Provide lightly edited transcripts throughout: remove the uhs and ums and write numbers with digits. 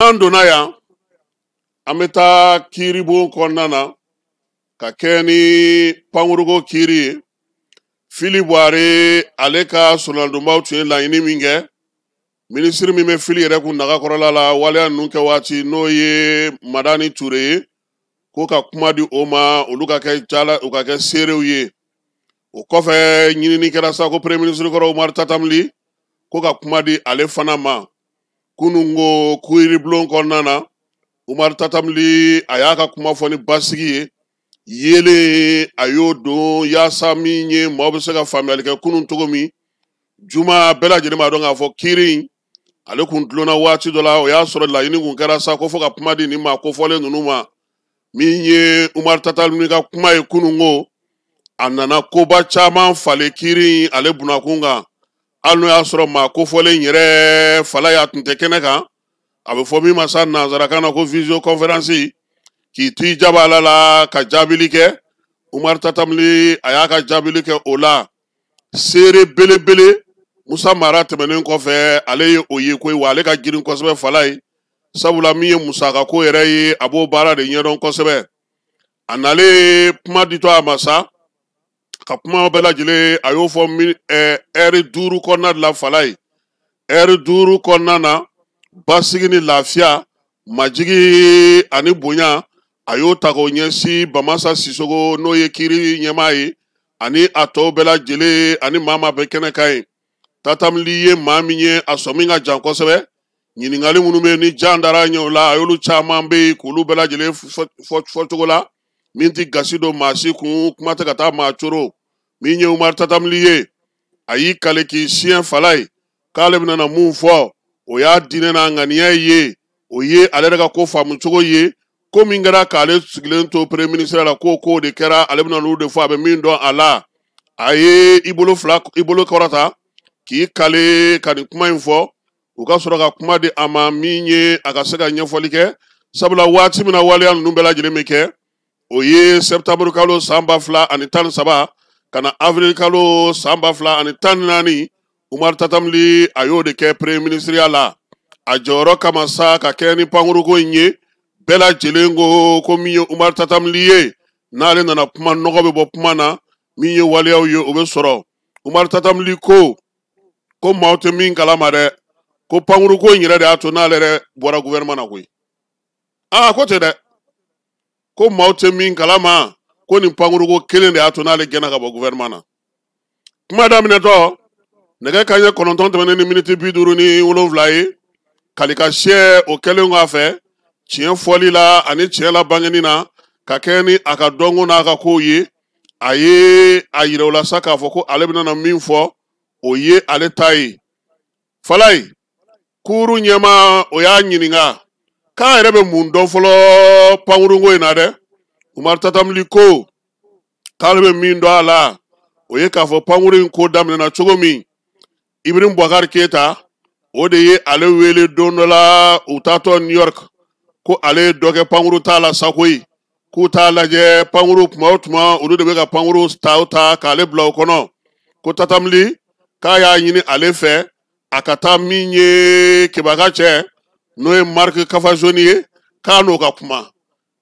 N'an donna yan, an bɛ taa kiiribon kɔnɔna na ka kɛ ni pankuruko kiiri ye. Fili Buware ale ka solandonbaw tun ye laɲini min kɛ, minisiri min bɛ fili yɛrɛ kun nagakɔrɔla la waleya ninnu kɛ waati, n'o ye Madani Ture ye, ko ka kuma di o ma, olu ka kɛ jala, u ka kɛ seerew ye. O kɔfɛ ɲinini kɛra sa ko premier ministre kɔrɔ Umaru Tatamuli ko ka kuma di ale fana ma. Kununko kiiribulon kɔnɔna na, Umaru Tatamuli a y'a ka kuma fɔ ni basigi ye, yelen a y'o don yaasa min ye maaw bɛ se ka faamuyali kɛ kunun cogo min. Juma bɛɛ lajɛlen b'a dɔn k'a fɔ kiiri in ale kun dulonna waati dɔ la, o y'a sɔrɔ laɲini kun kɛra sa ko fo ka kuma di nin maa kofɔlen ninnu ma. Min ye Umaru Tatamuli ka kuma ye kununko, a nana koba caman falen kiiri in ale bunakun kan, hali n'o y'a sɔrɔ maa kofɔlen yɛrɛ fala y'a tun tɛ kɛnɛ kan. A bɛ fɔ min ma sa nanzarakan na ko visio conférence, k'i to i jabala la ka jaabili kɛ. Umaru Tatamuli a y'a ka jaabili kɛ o la. Seere belebele Musa Mara tɛmɛnen kɔfɛ, ale ye o ye koyi, wa ale ka girin kosɛbɛ fala ye, sabula min ye musakako yɛrɛ ye, a b'o baara de ɲɛdɔn kosɛbɛ. A nalen kuma ditɔ a ma sa, ka kuma bɛɛ lajɛlen a y'o fɔ ɛri 5 kɔnɔna de la fala ye. Ɛri 5 kɔnɔna na, basigi ni lafiya, majigi ani bonya, a y'o ta k'o ɲɛsin Bamasa Sisogo, n'o ye kiiri ɲɛmaa ye, ani a tɔw bɛɛ lajɛlen ani maa maa bɛ kɛnɛ kan ye. Tatamuli ye maa min ye, a sɔmi ka jan kosɛbɛ. Ɲininkali minnu bɛ yen ni jan dara ɲɛ o la, a y'olu caman bɛ yen k'olu bɛɛ lajɛlen fɔ cogo la min tɛ gasi don maa si kun, kuma tɛ ka taa maa coro. Min ye Umaru Tatamuli ye, a y'i kale k'i siɲɛ fala ye k'ale bɛna na mun fɔ, o y'a diinɛ n'a ŋaniya ye, o ye ale yɛrɛ ka ko faamu cogo ye. Ko min kɛra k'ale sigilen to premier ministre la, k'o ko de kɛra, ale bɛna n'olu de fɔ, a bɛ min dɔn a la. A ye i bolo fila, i bolo kɔrɔta k'i kale ka nin kuma in fɔ, u ka sɔrɔ ka kuma di a ma min ye a ka se ka ɲɛfɔli kɛ, sabula waati min na waleya ninnu bɛɛ lajɛlen bɛ kɛ, o ye septembre kalo san 2013 ka na avril kalo san 2014. Umaru Tatamuli a y'o de kɛ premier ministre ya la. A jɔyɔrɔ kama sa ka kɛ ni pankuruko in ye, bɛɛ lajɛlen ko ko min ye Umaru Tatamuli ye, n'ale nana kuma, nɔgɔ bɛ bɔ kuma na, min ye waleyaw ye o bɛ sɔrɔ. Umaru Tatamuli ko ko maaw tɛ min kalama dɛ, ko pankuruko in yɛrɛ de y'a to n'ale yɛrɛ bɔra gouvernement na koyi. Aa, ko tɛ dɛ, ko maaw tɛ min kalama, ko nin pankuruko kelen de y'a to n'ale gɛnna ka bɔ gouvernement na. Kuma daminɛtɔ, nɛgɛ kanɲɛ 9 tɛmɛnen ni miniti 57 ye, kalika siyɛ o kɛlen kɔ a fɛ tiɲɛ fɔli la ani tiɲɛ la bangeni na, ka kɛ ni a ka dɔnko n'a ka kow ye, a ye a yira o la sa k'a fɔ ko ale bɛna na min fɔ, o ye ale ta ye. Falaye, kuuru ɲɛmaa o y'a ɲininka k'a yɛrɛ bɛ mun dɔn fɔlɔ pankurunko in na dɛ. Umaru Tatamuli ko k'ale bɛ min dɔn a la, o ye k'a fɔ pankuru in ko daminɛna cogo min, Ibrahim Boubacar Keita o de ye ale wele don dɔ la u taatɔ New York, ko ale ye dɔ kɛ pankuru t'a la sa koyi, k'u t'a lajɛ pankuru tuma o tuma olu de bɛ ka pankuru ta o ta k'ale bila o kɔnɔ. Ko Tatamuli k'a y'a ɲini ale fɛ a ka taa min ye Kebaka cɛ, n'o ye Marc Kafazoni ye, k'a n'o ka kuma.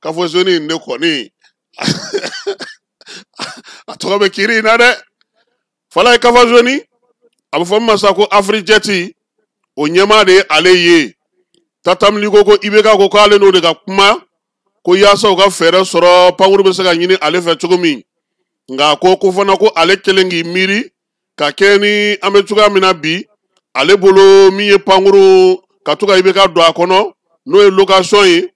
Kafazoni in de kɔni a tɔgɔ bɛ kiiri in na dɛ. Falaye Kafazoni, a bɛ fɔ min ma sa ko Afrijɛti, o ɲɛmaa de ye ale ye. Tatamuli ko ko IBK ko k'ale n'o de ka kuma, ko yaasa u ka fɛɛrɛ sɔrɔ pankuru bɛ se ka ɲini ale fɛ cogo min. Nka a ko ko fana ko ale kelen k'i miiri ka kɛ ni an bɛ cogoya min na bi, ale bolo min ye pankuru ka to ka IBK don a kɔnɔ, n'o ye location ye,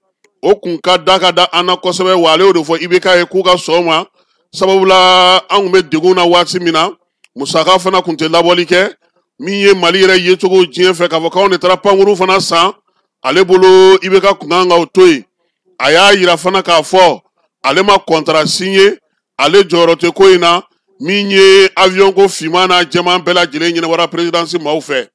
o kun ka da ka da an na kosɛbɛ, wa ale y'o de fɔ IBK ye k'u ka sɔn o ma, sababu la an kun bɛ degun na waati min na, musaka fana kun tɛ labɔli kɛ. Min ye Mali yɛrɛ yecogo diɲɛ fɛ k'a fɔ k'anw de taara pankuru fana san, ale bolo IBK kun kan ka o to yen. A y'a yira fana k'a fɔ ale ma contrat signé, ale jɔyɔrɔ tɛ ko in na. Min ye avion ko finman n'a jɛman bɛɛ lajɛlen ɲɛnabɔra présidence maaw fɛ.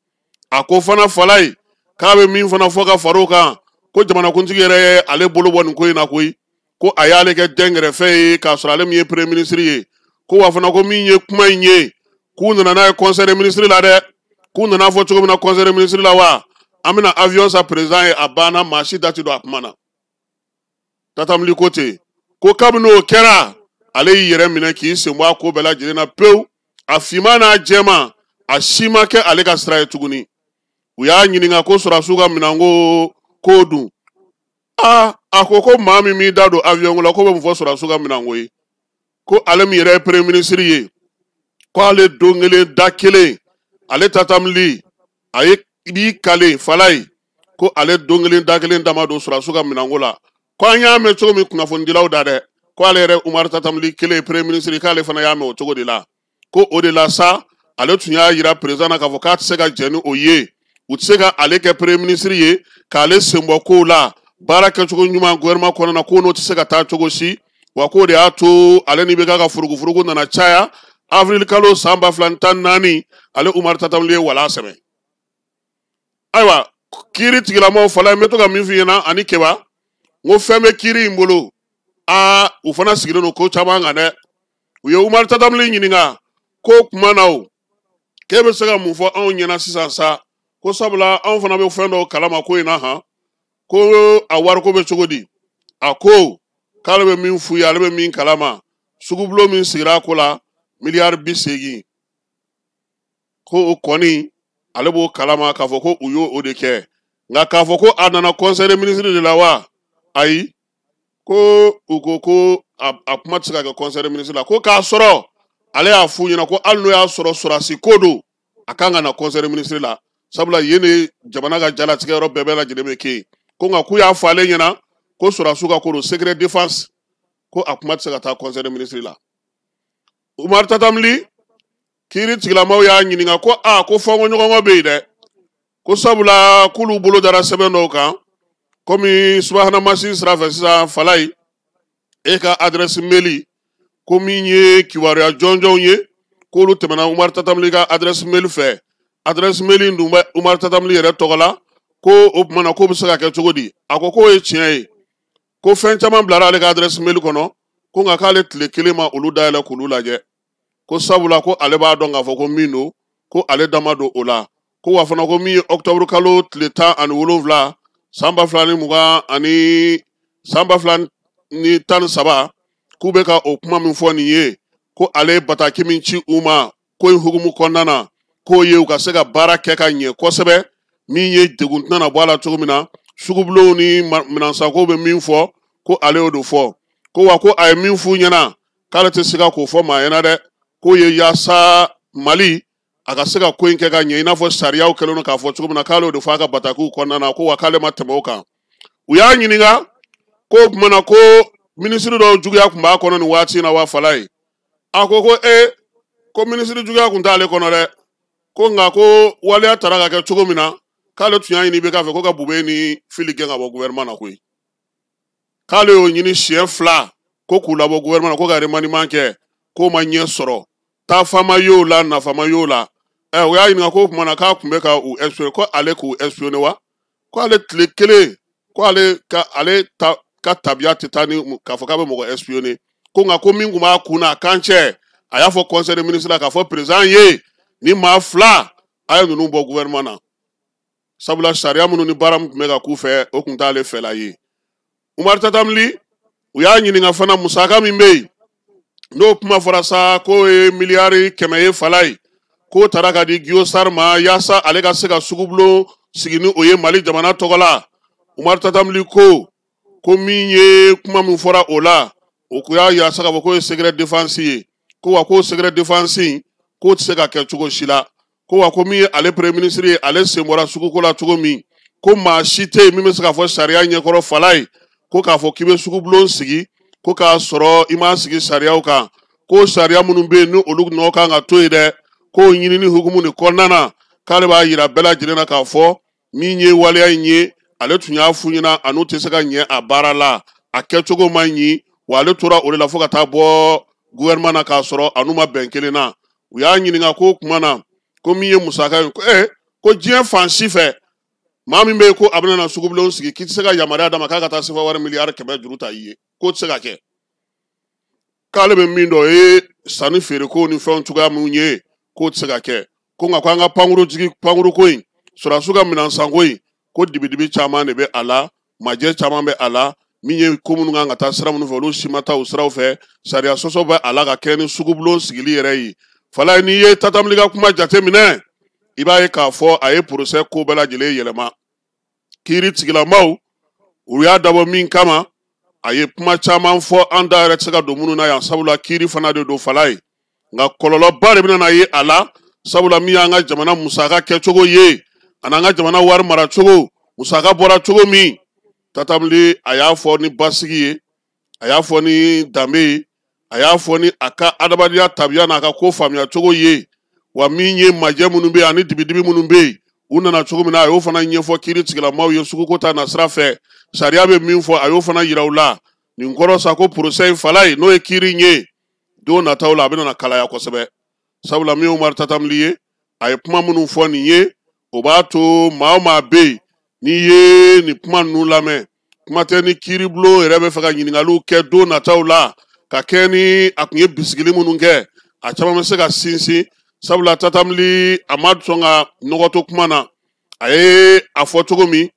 A ko fana Falaye k'a bɛ min fana fɔ ka far'o kan, ko jamanakuntigi yɛrɛ ye ale bolo bɔ nin ko in na koyi, ko a y'ale kɛ dɛnkɛrɛfɛ ye k'a sɔrɔ ale min ye premier ministre ye. Ko wa fana ko min ye kuma in ye, k'u nana n'a ye conseil des ministres la dɛ, k'u nana fɔ cogo min na conseil des ministres la wa, An bɛna avion san président ye, a banna, maa si da ti don a kuma na. Tatam Ly ko ten ko kabini o kɛra, ale y'i yɛrɛ minɛ k'i sen bɔ a ko bɛɛ lajɛlen na pewu. A finman n'a jɛman, a si ma kɛ ale ka sira ye tuguni. U y'a ɲininka ko sɔrɔdasiw ka minɛnko ko dun? Aa, a ko ko maa min m'i da don avion ko la, ko bɛ mun fɔ sɔrɔdasiw ka minɛnko ye? Ko ale min yɛrɛ ye premier ministre ye, ko ale don kelen da kelen, ale Tatam Ly, a ye b'i kale fala ye, ko ale don kelen da kelen dama don sɔrɔdasiw ka minɛnko la. Ko an y'a mɛn cogo min kunnafonidilaw da dɛ, ko ale yɛrɛ Umaru Tatam Ly kelen premier ministre, k'ale fana y'a mɛn o cogo de la. Ko o de la sa, ale tun y'a yira président na k'a fɔ k'a tɛ se ka jɛn ni o ye, u tɛ se ka ale kɛ premier ministre ye k'ale sen bɔ kow la, baara kɛcogo ɲuman gouvernement kɔnɔna na, ko n'o tɛ se ka taa cogo si. Wa k'o de y'a to ale ni IBK ka furugufurugu nana caya. Avril kalo san 2014, ale Umaru Tatam Ly ye wala sɛbɛn. Ayiwa, kiiri tigilamɔgɔw fala, n bɛ to ka min f'i ɲɛna ani Keba, n ko fɛn bɛ kiiri in bolo. Aa, u fana sigilen don ko caman kan dɛ. U ye Umaru Tatam Ly ɲininka ko kuma na o, k'e bɛ se ka mun fɔ anw ɲɛna sisan sa? Ko sabula anw fana bɛ fɛn dɔw kalama ko in na han, ko a wariko bɛ cogo di? A ko k'ale bɛ min f'u ye, ale bɛ min kalama, sugubulon min sigira a ko la, miliyari 80, ko o kɔni ale b'o kalama k'a fɔ ko u y'o o de kɛ. Nka k'a fɔ ko a nana conseil des ministres de la wa, ayi, ko u ko ko a kuma tɛ se ka kɛ conseil des ministres la. Ko k'a sɔrɔ ale y'a f'u ɲɛna ko hali n'o y'a sɔrɔ sɔrɔdasi ko don, a kan ka na conseil des ministres la, sabula yen de jamana ka jalatigɛ yɔrɔ bɛɛ lajɛlen bɛ kɛ yen. Ko nka k'u y'a fɔ ale ɲɛna ko sɔrɔdasiw ka ko don, secret défense, ko a kuma tɛ se ka taa conseil des ministres la. Umaru Tatam Ly, kiiri tigilamaw y'a ɲininka ko a ko fɔnkɔ ɲɔgɔnkɔ bɛ yen dɛ, ko sabula k'olu bolo dara sɛbɛn dɔw kan, komi subahana mansin sira fɛ sisan falayi, e ka adresse mail, ko min ye kibaruya jɔnjɔnw ye, k'olu tɛmɛna Umaru Tatam Ly ka adresse mail fɛ. Adresse mail in dun bɛ Umaru Tatam Ly yɛrɛ tɔgɔ la. Ko o tuma na k'o bɛ se ka kɛ cogo di? A ko k'o ye tiɲɛ ye, ko fɛn caman bilara ale ka adresse mail kɔnɔ, ko nka k'ale tile kelen ma olu dayɛlɛ k'olu lajɛ, ko sabula ko ale b'a dɔn k'a fɔ ko min don, ko ale dama don o la. Ko wa fana ko min ye octobre kalo tile 17 san 2020 ani san 2013, k'u bɛ ka o kuma min fɔ nin ye, ko ale ye bataki min ci u ma ko in hukumu kɔnɔna na, k'o ye u ka se ka baara kɛ ka ɲɛ kosɛbɛ, min ye degun tɛna na bɔ a la cogo min na, sugubulonw ni minɛnsanko bɛ min fɔ, ko ale y'o de fɔ. Ko wa ko a ye min f'u ɲɛna, k'ale tɛ se ka k'o fɔ maa ɲɛna dɛ, k'o ye yaasa Mali a ka se ka ko in kɛ ka ɲɛ i n'a fɔ sariyaw kɛlen don k'a fɔ cogo min na, k'ale y'o de fɔ a ka batakiw kɔnɔna na. Ko wa k'ale ma tɛmɛ o kan. U y'a ɲininka ko o tuma na ko minisiri dɔw juguya tun b'a kɔnɔ nin waati in na wa fala ye? A ko ko ee, ko minisiri juguya tun t'ale kɔnɔ dɛ, ko nka ko waleya tara ka kɛ cogo min na, k'ale tun y'a ɲini IBK fɛ ko ka Bube ni Fili gɛn ka bɔ gouvernement na koyi. K'ale y'o ɲini siɲɛ fila ko k'u labɔ gouvernement na, ko ka remaniement kɛ, k'o ma ɲɛ sɔrɔ, taafama y'o la, nafama y'o la. Ɛ, u y'a ɲininka ko o tuma na k'a tun bɛ ka u espionner, ko ale k'u espionner wa? Ko ale tile kelen, ko ale ka ale ta ka tabiya tɛ taa ni k'a fɔ k'a bɛ mɔgɔ espionner. Ko nka ko min tun b'a kun na a kan cɛ, a y'a fɔ conseil des ministres la k'a fɔ président ye ni maa fila a ye ninnu bɔ gouvernement na, sabula sariya minnu ni baara min tun bɛ ka k'u fɛ, o tun t'ale fɛla ye. Umaru Tatam Ly, u y'a ɲininka fana musaka min bɛ yen, n'o kuma fɔra sa, k'o ye miliyari 100 ye fala ye, k'o taara ka di Guiosar ma yaasa ale ka se ka sugubulon sigi ni o ye Mali jamana tɔgɔ la. Umaru Tatam Ly ko ko min ye kuma min fɔra o la, o ko y'a yira sa k'a fɔ k'o ye secret défense ye. Ko wa k'o secret défense in, k'o tɛ se ka kɛ cogo si la. Ko wa ko min ye ale premier ministre ye, ale sen bɔra suguko la cogo min, ko maa si tɛ yen min bɛ se k'a fɔ sariya ɲɛkɔrɔ fala ye ko k'a fɔ k'i bɛ sugubulon sigi ko k'a sɔrɔ i m'a sigi sariyaw kan. Ko sariya minnu bɛ yen ni olu nɔ kan ka to yen dɛ, k'o ɲinini hukumu de kɔnɔna na, k'ale b'a yira bɛɛ lajɛlen na k'a fɔ min ye waleya in ye, ale tun y'a f'u ɲɛna a n'u tɛ se ka ɲɛ a baara la, a kɛcogo man ɲi, wa ale tora o de la fo ka taa bɔ gouvernement na k'a sɔrɔ a n'u ma bɛn kelen na. U y'a ɲininka ko o tuma na ko min ye musaka ye, ko ko diɲɛ fan si fɛ, maa min bɛ yen ko a bɛna na sugubulon sigi, k'i tɛ se ka yamaruya d'a ma k'a ka taa sefa wari miliyari 100 juru ta i ye, k'o tɛ se ka kɛ. K'ale bɛ min dɔn, o ye sanni feereko ni fɛnw cogoya minnu ye, k'o tɛ se ka kɛ. Ko nka ko an ka pankuru jigi pankuruko in, sɔrɔdasiw ka minɛnsanko in, Ko dibidibi caman de bɛ a la, majɛ caman bɛ a la. Min ye ko minnu kan ka taa sira minnu fɛ, olu si ma taa o siraw fɛ. Sariya sɔsɔ bɛ a la ka kɛ ni sugubulon sigili yɛrɛ ye. Falaye, n'i ye Tatam Ly ka kuma jateminɛ, i b'a ye k'a fɔ a ye procès ko bɛɛ lajɛlen yɛlɛma. Kiiri tigilamaw, u y'a dabɔ min kama, a ye kuma caman fɔ, an da yɛrɛ tɛ se ka don minnu na yan, sabula kiiri fana de don, Falaye. Nka kɔlɔlɔba de bɛna na ye a la, sabula min y'an ka jamana musaka kɛcogo ye ani an ka jamana wari maracogo, musaka bɔra cogo min. Tatam Ly, a y'a fɔ ni basigi ye, a y'a fɔ ni danbe ye, a y'a fɔ ni a ka adamadenya tabiya n'a ka ko faamuya cogo ye. Wa min ye majɛ minnu bɛ yen ani dibidibi minnu bɛ yen, u nana cogo min na, a y'o fana ɲɛfɔ kiiri tigilamaw ye. Suguko ta nasira fɛ, sariya bɛ min fɔ, a y'o fana yira u la. Nin kɔrɔ sa ko procès in, Falaye, n'o ye kiiri in ye, don nataw la a bɛna kalaya kosɛbɛ, sabula min ye Umaru Tatam Ly ye, a ye kuma minnu fɔ nin ye, o b'a to maa o maa bɛ yen, n'i ye nin kuma ninnu lamɛn, kuma tɛ ni kiiribulon yɛrɛ bɛ fɛ ka ɲininkaliw kɛ don nataw la, ka kɛ ni a tun ye bisigili minnu kɛ, a caman bɛ se ka sinsin, sabula Tatam Ly, a ma sɔn ka nɔgɔ to kuma na. A ye a fɔ cogo min,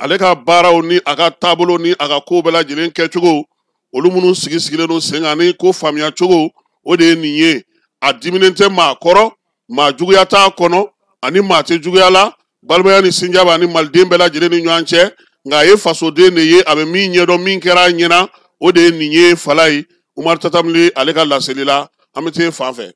ale ka baaraw ni a ka taabolo ni a ka kow bɛɛ lajɛlen kɛcogo, olu minnu sigi sigilen don sen kan ni ko faamuya cogo, o de ye nin ye. A diminen tɛ maa kɔrɔ, maa juguya t'a kɔnɔ, ani maa tɛ juguya la. Balimaya ni sinja b'a ni maliden bɛɛ lajɛlen ni ɲɔgɔn cɛ. Nka a ye fasoden de ye, a bɛ min ɲɛdɔn, min kɛra a ɲɛna, o de ye nin ye. Falaye, Umaru Tatam Ly, ale ka laseli la, an bɛ t'e fan fɛ.